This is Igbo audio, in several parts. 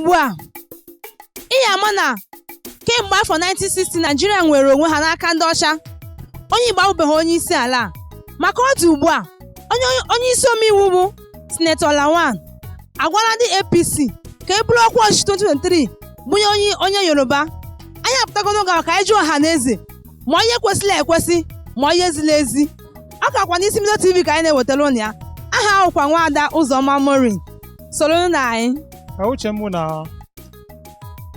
Ugbu a, ị ya ama na kemgbe afọ 1960 Naijiria nwere onwe ha n'aka ndị ọcha, onye Igbo abụbeghị onye isi ala a. Maka ọ dị ugbu a, onye isi omeiwu bụ Senator Lawan agwala ndị APC ka e buru ọkwa ọchịchị 2023 bunye onye Yoruba. Anyị apụtago n'oge ahụ ka anyị jụọ ọha na eze ma onye kwesịrị ekwesị, ma onye ziri ezi. Ọ kakwa n'Isi Mbido TV ka anyị na-ewetara ụnụ ya. Aha ahụkwa Nwaada Ụzọma Morin, soro na anyị. Ka uche m bụ na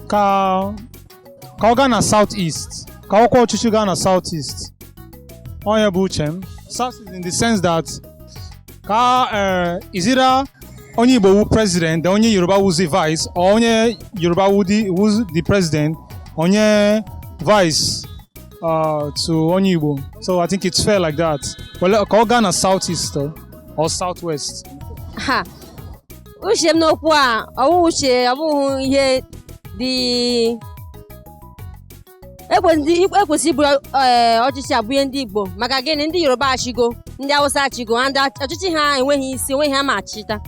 ka ọ gaa na South East, ka ọkwa ọchịchị gaa na South East. Onye bụ uche m, South East in the sense that ka is either onye Igbo wu president, then onye Yoruba wuzi vice, or onye Yoruba wu the president, onye vice to onye Igbo. So I think it's fair like that. Well, ka ọ gaa na South East though, or South West. Ha, uche m n'okwu a, ọwụ uche, ọ bụghị ihe dị ekwesị iburu ọchịchị abụnye ndị Igbo. Maka gịnị? Ndị Yoruba achịgo, ndị Hausa achịgo, and ọchịchị ha enweghị isi, enweghị ha ma achịta.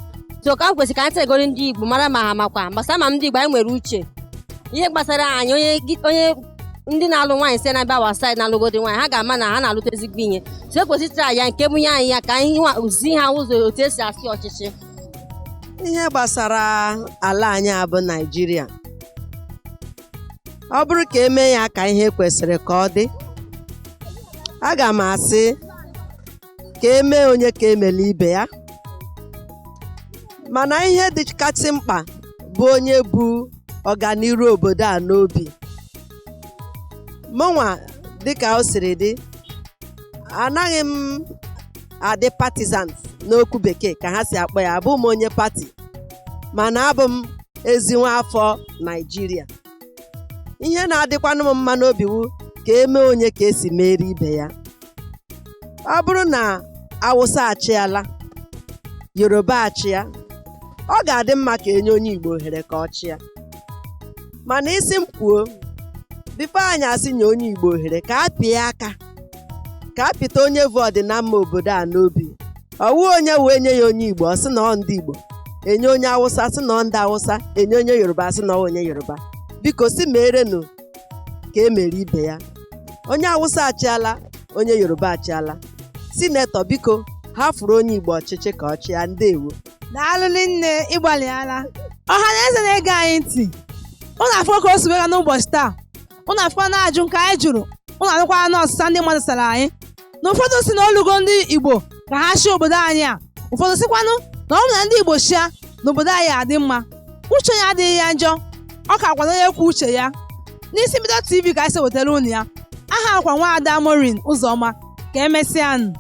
So ka kwesịrị ka anyị tegoro ndị Igbo mara ma ha makwa gbasara ma ndị Igbo anyị nwere uche ihe gbasara anyị. Onye ndị na-alụ nwaanyị si na-abịa our side na-alụgodi nwaanyị, ha ga-ama na ha na-alụta ezigbo ihe. So ekwesịrị ya nke bunye anyị ya ka anyị zi ha ụzọ otu esi asị ọchịchị. Ihe gbasara ala anyị a bụ Naịjirịa, ọ bụrụ ka eme ya ka ihe kwesịrị ka ọ dị, aga m asị ka emee onye ka emela ibe ya. Mana ihe dịkasị mkpa bụ onye bụ ọganiru obodo a n'obi. Mụnwa, dịka o siri dị, anaghị m adị partisan n'okwu Bekee ka ha si akpọ ya. Abụ m onye party, mana abụ m ezi nwa afọ Naịjirịa. Ihe na-adịkwanụ m mma n'obi wu ka emee onye ka esi merie ibe ya. Ọ bụrụ na Awụsa achịala, Yoruba achịa, ọ ga-adị mma ka enye onye Igbo ohere ka ọ chịa. Mana isi m kwuo, before anyị asị nye onye Igbo ohere, ka a pịa aka, ka a pịta onye bụ ọdịnamma obodo a n'obi. Ọwụ onye wee nye ya onye Igbo, ọ sị na ọ ndị Igbo; enye onye Awụsa, sị na ọ ndị Awụsa; enye onye Yoruba, sị na ọ onye Yoruba. Biko, si meerenụ ka e mere ibe ya. Onye Awụsa achịala, onye Yoruba achịala. Senator, biko, hafụrụ onye Igbo ọchịchị ka ọ chịa. Ndewo. Daalụ nne, ịgbalịala. Ọha na eze na-ege anyị ntị, ụnụ afọ ka o si wega n'ụbọchị taa. Ụnụ afọ na-ajụ nke anyị jụrụ, ụnụ anụkwara na ọsịsa ndị mmadụ sara anyị na ụfọdụ si na olugo ndị Igbo ka ha chịa obodo anyị a. Ụfọdụ sịkwanụ na ọ bụ na ndị Igbo chịa na obodo anyị adị mma. Uche ya adịghị ya njọ, ọ ka kwado onye kwu uche ya. N'Isi Mbido TV ka anyị si wetara unu ya. Aha akwa Nwaada Morin Ụzọma. Ka emesịa nụ.